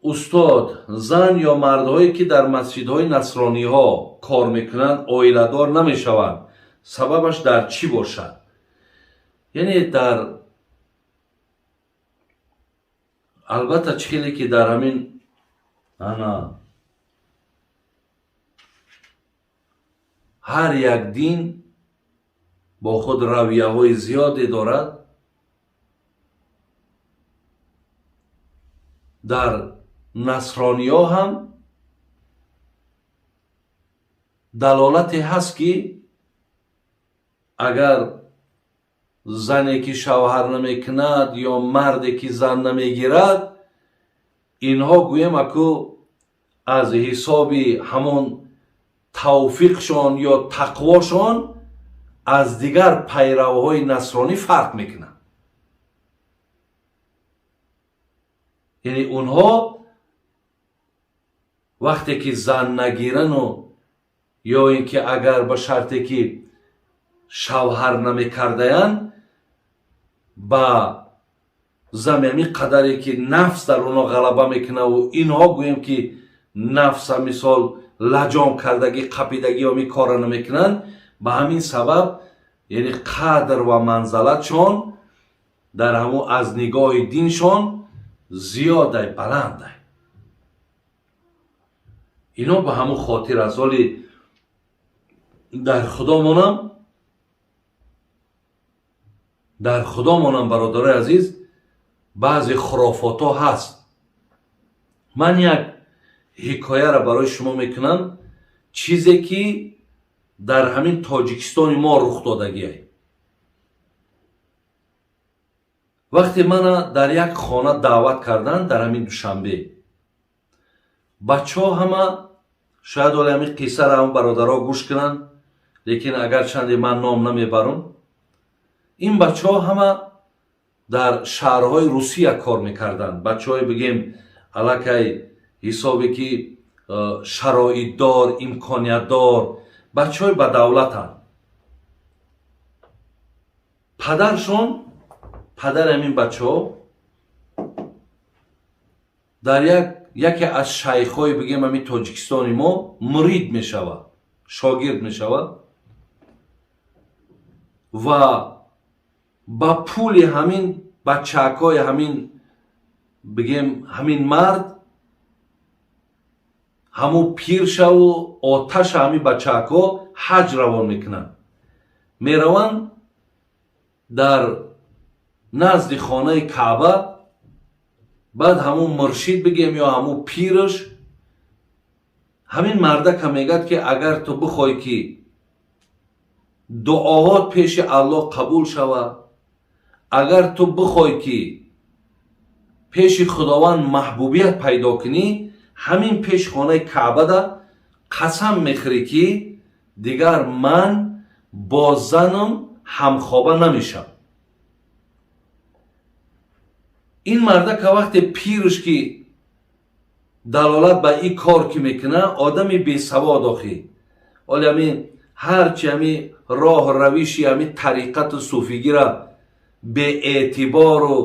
Устод, зан ё мардҳое, ки дар масҷидҳои насрониҳо кор мекунанд, оиладор намешаванд, сабабаш дар чӣ бошад? Яъне дар албатта, чӣ хеле ки дар ҳамин ана ҳар як дин бо худ равияҳои зиёде дорад, дар насрониҳо ҳам далолате ҳаст, ки агар зане ки шавҳар намекунад ё марде ки зан намегирад, инҳо гӯем аку аз ҳисоби ҳамон тавфиқшон ё тақвошон аз дигар пайравҳои насронӣ фарқ мекунанд. Яъне онҳо вақте ки зан нагирану ё ин ки агар ба шарте ки шавҳар намекардаянд, ба зами ҳамин қадаре ки нафс дар онҳо ғалаба мекунаву инҳо гӯем ки нафса мисол лаҷом кардагӣ, қапидагӣ ҳамин корро намекунанд, ба ҳамин сабаб яъне қадр ва манзалатшон дар ҳамун аз нигоҳи диншон зиёдай, баландай. Ино ба ҳамун хотир аст. Оли дар Худо монам, дар Худо монам, бародарои азиз, баъзе хурофотҳо ҳаст. Ман як ҳикояро барои шумо мекунам, чизе ки дар ҳамин Тоҷикистони мо рух додагиай. Вақте мана дар як хона даъват карданд дар ҳамин Душанбе, бачаҳо ҳама шояд оли ҳамин қиссаро ҳам бародаро гӯш кунанд, лекин агарчанде ман ном намебарам, ин бачаҳо ҳама дар шаҳрҳои Русия кор мекарданд. Бачаҳое бигем аллакай ҳисобе ки шароитдор, имкониятдор, бачаҳои ба давлатанд. Падаршон, падари ҳамин бачаҳо дар яке аз шайхҳои бигем ҳамин Тоҷикистони мо мурид мешавад, шогирд мешавад ва ба пули ҳамин бачаакҳои ҳамин бигем ҳамин мард ҳамун пиршаву оташа ҳамин бачаакҳо ҳаҷ равон мекунанд. Мераванд дар назди хонаи Каъба. Баъд ҳамун муршид бигем ё ҳамун пираш ҳамин мардака мегӯяд, ки агар ту бихоҳӣ, ки дуоҳот пеши Аллоҳ қабул шавад, агар ту бихоҳӣ, ки пеши Худованд маҳбубият пайдо кунӣ, ҳамин пеши хонаи Каъбада қасам мехӯрӣ, ки дигар ман бо занам ҳамхоба намешавам. Ин мардака вақте пирш ки далолат ба ин кор ки мекунад, одами бесавод охӣ, оли ҳамин ҳарчи ҳамин роҳ равиши ҳамин тариқату суфигира беэътибору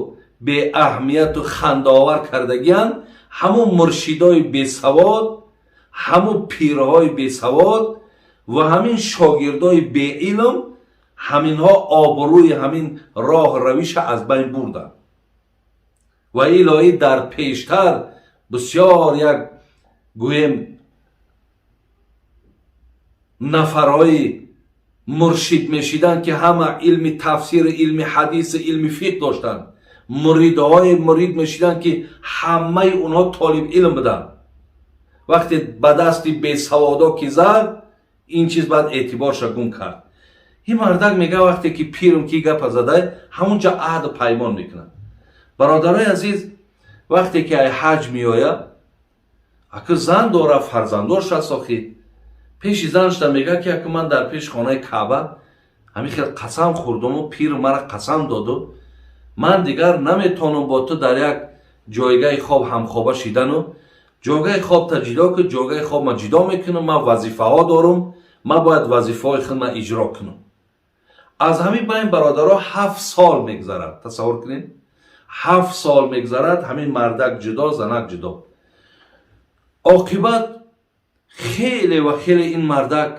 беаҳамияту хандаовар кардагианд, ҳамун муршидои бесавод, ҳамун пирҳои бесавод ва ҳамин шогирдои беилм, ҳаминҳо обрӯи ҳамин роҳ равиша аз байн бурданд. Ва илоҳӣ дар пештар бисёр як гӯем нафарҳои муршид мешиданд, ки ҳама илми тафсир, илми ҳадис, илми фиқҳ доштанд, муридҳое мурид мешиданд, ки ҳамаи онҳо толиб илм буданд. Вақте ба дасти бесаводо ки зад, ин чиз баъд эътиборша гум кард. Ин мардак мега, вақте ки пирм ки гапа задай, ҳамунҷа аҳду паймон мекунад. Бародарои азиз, вақте ки ай ҳаҷ меояд, аку зан дора, фарзанддор шаст, охи пеши занашда мега, ки аку ман дар пеши хонаи Каъба ҳамин хел қасам хӯрдуму пир мара қасам доду, ман дигар наметавонам бо ту дар як ҷойгаҳи хоб ҳамхоба шидану ҷойгаҳи хобта ҷидо кун, ҷойгаҳи хоб ман ҷидо мекунам, ман вазифаҳо дорум, ман бояд вазифаҳои худма иҷро кунам. Аз ҳамин байн, бародаро, 7 сол мегзарад. Тасаввур кунед, 7 сол мегзарад, ҳамин мардак ҷудо, занак ҷудо. Оқибат хеле ва хеле ин мардак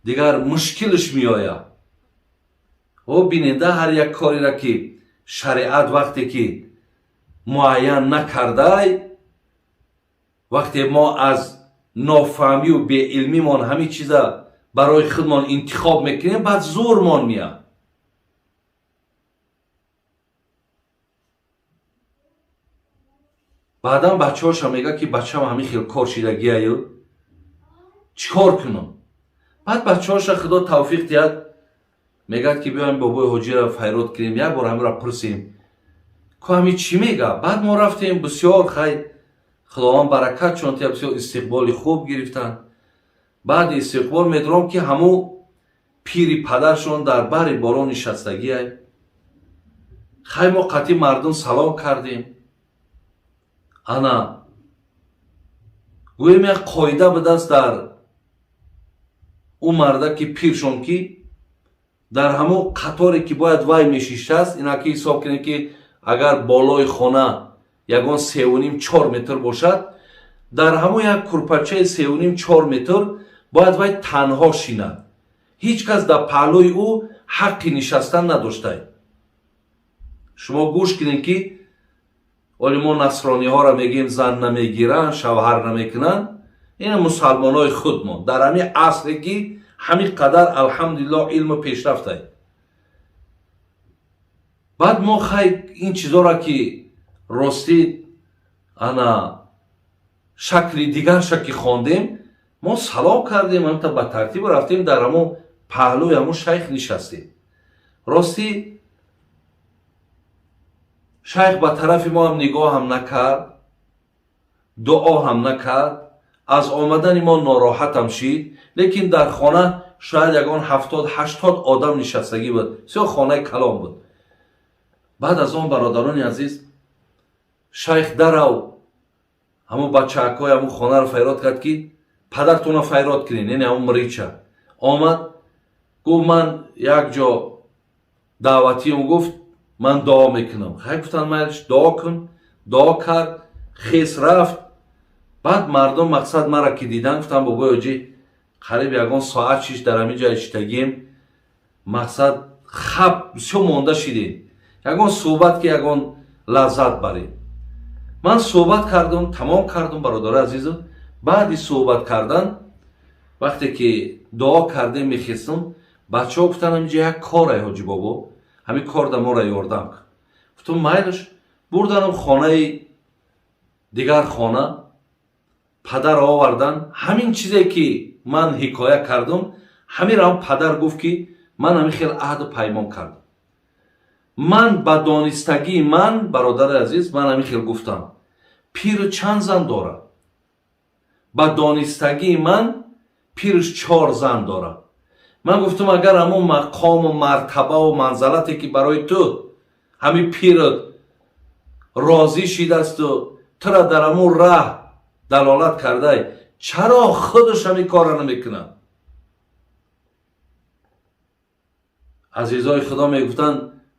дигар мушкилш меояд. О, бинеда, ҳар як кореро ки шариат вақте ки муайян накардай, вақте мо аз нофаҳмию беилмимон ҳамин чиза барои худмон интихоб мекунем, баъд зӯрмон меяд. Баъдан бачаҳоша мегӯяд, ки бачам ҳамин хел кор шидагиаю, чӣ кор кунам? Баъд бачаҳоша худо тавфиқ диҳад, мегӯяд, ки биёем бобои ҳоҷиро файрод кунем, як бор ҳаминро пурсем, ку ҳамин чӣ мега. Баъд мо рафтем, бисёр хай, худованд баракат чон тия, бисёр истиқболи хуб гирифтанд. Баъди истиқбол медуром, ки ҳамун пири падаршон дар бари боло нишастагиай. Хай, мо қатъи мардум салом кардем. Ана, гӯем, як қоида будааст дар ӯ марда, ки пиршон, ки дар ҳамун қаторе ки бояд вай мешиштааст, инаки ҳисоб кунем, ки агар болои хона ягон 3,5-4 метр бошад, дар ҳамун як курпачаи 3,5-4 метр бояд вай танҳо шинад, ҳеҷ кас дар паҳлӯи ӯ ҳаққи нишастан надоштай. Шумо гӯш кунед, ки оли мо насрониҳоро мегӯем, зан намегиранд, шавҳар намекунанд, ина мусалмонҳои худмон дар ҳамин асре, ки ҳамин қадар, алҳамдулиллоҳ, илму пешрафтай. Баъд мо хай ин чизоро, ки ростӣ ана шакли дигарша ки хондем, мо салом кардем, ҳамта ба тартиб рафтем, дар ҳамон паҳлӯи ҳамон шайх нишастем. Ростӣ, шайх ба тарафи мо ҳам нигоҳ ҳам накард, дуо ҳам накард, аз омадани мо нороҳатам шид. Лекин дар хона шояд ягон 70-80 одам нишастагӣ буд, бисёр хонаи калон буд. Баъд аз он, бародарони азиз, шайх дарав ҳамун бачаакҳои ҳамун хонаро файрод кард, ки падартонро файрод кунед, яъне ҳамун мрича омад, гуфт: «Ман як ҷо даъватиам», гуфт, «ман дуо мекунам». Хай, гуфтанд, майлиш, дуо кун. Дуо кард, хес рафт. Баъд мардум, мақсад, мара ки дидан, гуфтанд: «Бобои ҳоҷӣ, қариб ягон соат шиш дар ҳамин ҷо иштагием, мақсад, хаб бисёр монда шидем, ягон суҳбат, ки ягон лаззат барем». Ман суҳбат кардам, тамом кардам, бародари азизу. Баъди суҳбат кардан, вақте ки дуо кардем, мехестам, бачаҳо гуфтанд: «Ҳаминҷа як корай, ҳоҷӣ бобо, ҳамин кор да моро ёрдам кун». Гуфтам: «Майлаш». Бурданам хонаи дигар, хона падар овардан. Ҳамин чизе ки ман ҳикоя кардам, ҳаминро падар гуфт, ки ман ҳамин хел аҳду паймон кардам. Ман ба донистагии ман, бародари азиз, ман ҳамин хел гуфтам: «Пиру чанд зан дорад?» Ба донистагии ман пирш чор зан дорад. Ман гуфтам: «Агар ҳамон мақому мартабаву манзалате, ки барои ту ҳамин пират розӣ шидасту тура дар ҳамон раҳ далолат кардай, чаро худаш ҳамин корро намекунад?» Азизои худо, мегуфтанд: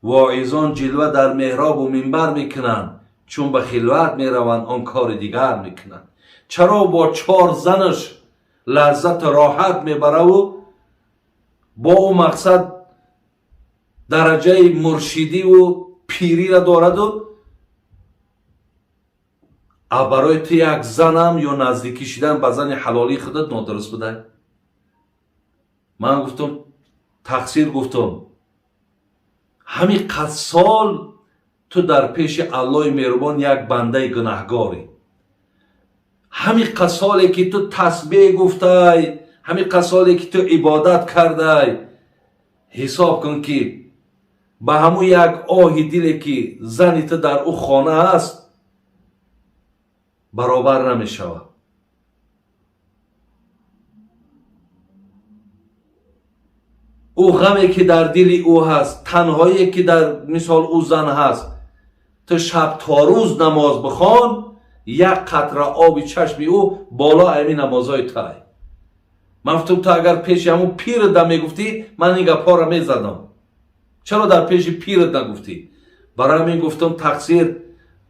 воизон ҷилва дар меҳробу минбар мекунанд, чун ба хилват мераванд, он кори дигар мекунанд. Чаро бо чор занаш лаззату роҳат мебараву бо ӯ, мақсад, дараҷаи муршидиву пириро дораду, а барои ту як занам ё наздикӣ шидан ба зани ҳалолии худат нодуруст будай? Ман гуфтам: «Тақсир, гуфтам, ҳамин қад сол ту дар пеши Аллоҳи меҳрубон як бандаи гунаҳгорӣ. Ҳамин қад соле ки ту тасбеҳ гуфтай, ҳамин қад соле ки ту ибодат кардай, ҳисоб кун, ки ба ҳамун як оҳи диле, ки зани ту дар ӯ хона аст, баробар намешавад. Ӯ ғаме, ки дар дили ӯ ҳаст, танҳое, ки дар мисол ӯ зан ҳаст, ту шаб то рӯз намоз бихон, як қатра оби чашми ӯ боло ами намозҳои тай». Ман гуфтам: «Ту агар пеши ҳамун пират да мегуфтӣ, ман ин гапҳоро мезадам. Чаро дар пеши пират нагуфтӣ?» Барои ҳамин гуфтам: тақсир,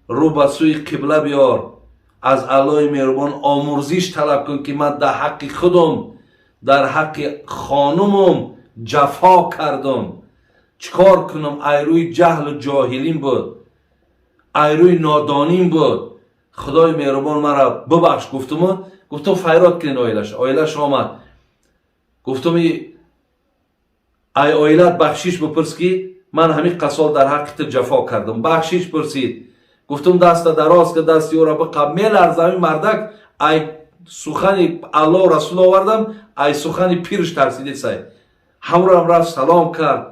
рӯ ба сӯи қибла биёр. Аз Аллоҳи меҳрубон омурзиш талаб кун, ки ман дар ҳаққи худам, дар ҳаққи хонумам ҷафо кардам. Чикор кунам? Айрӯи ҷаҳлу ҷоҳилим буд, айрӯи нодоним буд. Худои меҳрубон маро бибахш. Гуфтуму гуфтум файрод кунед оилаш. Оилаш омад. Гуфтум ай оилат бахшиш бипурс, ки ман ҳамин қасол дар ҳаққи ту ҷафо кардам. Бахшиш пурсид. Гуфтум даста дароз ки дасти ӯро биқаб. Меларза ҳамин мардак. Ай сухани Аллоҳ расул овардам, ай сухани пирш тарсидисай. Ҳамроам рафт, салом кард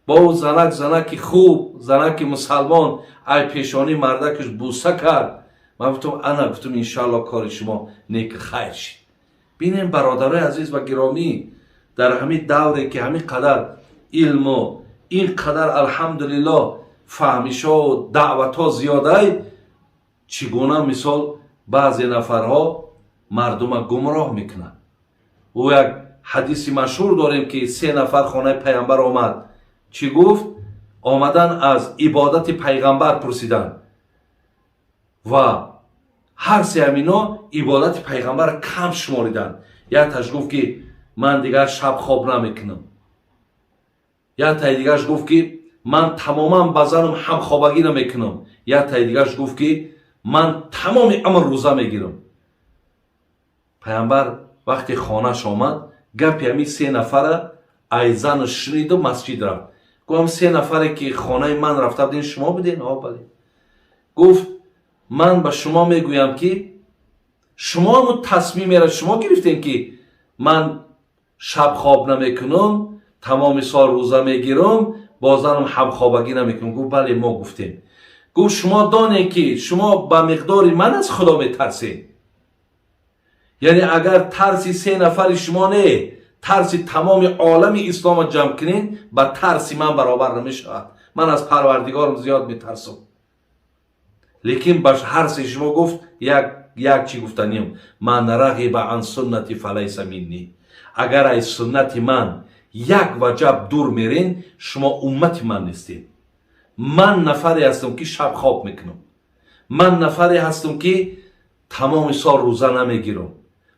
бо ӯ. Занак, занаки хуб, занаки мусалмон, ай пешонии мардакаш буса кард. Ман гуфтум ана, гуфтум иншаалло кори шумо неки хайр шид. Бинем, бародарои азиз ва гиромӣ, дар ҳамин давре ки ҳамин қадар илму ин қадар алҳамдулиллоҳ фаҳмишову даъватҳо зиёдай, чӣ гуна мисол баъзе нафарҳо мардума гумроҳ мекунанд. Ӯ як ҳадиси машҳур дорем, ки се нафар хонаи пайғамбар омад. Чӣ гуфт? Омадан аз ибодати пайғамбар пурсиданд ва ҳар се ҳамино ибодати пайғамбарро кам шумориданд. Якташ гуфт, ки ман дигар шаб хоб намекунам. Яктаи дигараш гуфт, ки ман тамоман ба занам ҳамхобагӣ намекунам. Яктаи дигараш гуфт, ки ман тамоми умр рӯза мегирам. Пайғамбар вақте хонааш омад, гапи ҳамин се нафара ай зану шуниду масҷид рафт. Гуфт: се нафаре ки хонаи ман рафта будин, шумо будин? О, бале. Гуфт: ман ба шумо мегӯям, ки шумо ҳамун тасмимеро шумо гирифтем, ки ман шаб хоб намекунам, тамоми сол рӯза мегирам, бо занам ҳамхобагӣ намекунам. Гуфт: бале, мо гуфтем. Гуфт: шумо донед, ки шумо ба миқдори ман аз Худо метарсед. Яъне агар тарси се нафари шумо не, тарси тамоми олами ислома ҷамъ кунед, ба тарси ман баробар намешавад. Ман аз Парвардигорам зиёд метарсам. Лекин ба ҳар се шумо, гуфт, як чӣ гуфтаним: ман рағиба ан суннати фалайса минни. Агар аз суннати ман як ваҷаб дур мерен, шумо уммати ман нестед. Ман нафаре ҳастам, ки шаб хоб мекунам. Ман нафаре ҳастам, ки тамоми сол рӯза намегирам.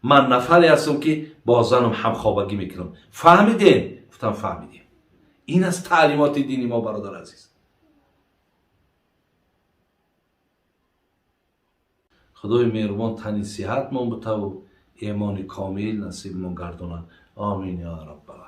Ман нафаре ҳастам, ки бо занам ҳамхобагӣ мекунам. Фаҳмидем? Гуфтам: фаҳмидем. Ин аст таълимоти дини мо, бародар азиз. Худои меҳрубон тани сиҳатмон бутаву эмони комил насибмон гардонад. Омин ё раббал.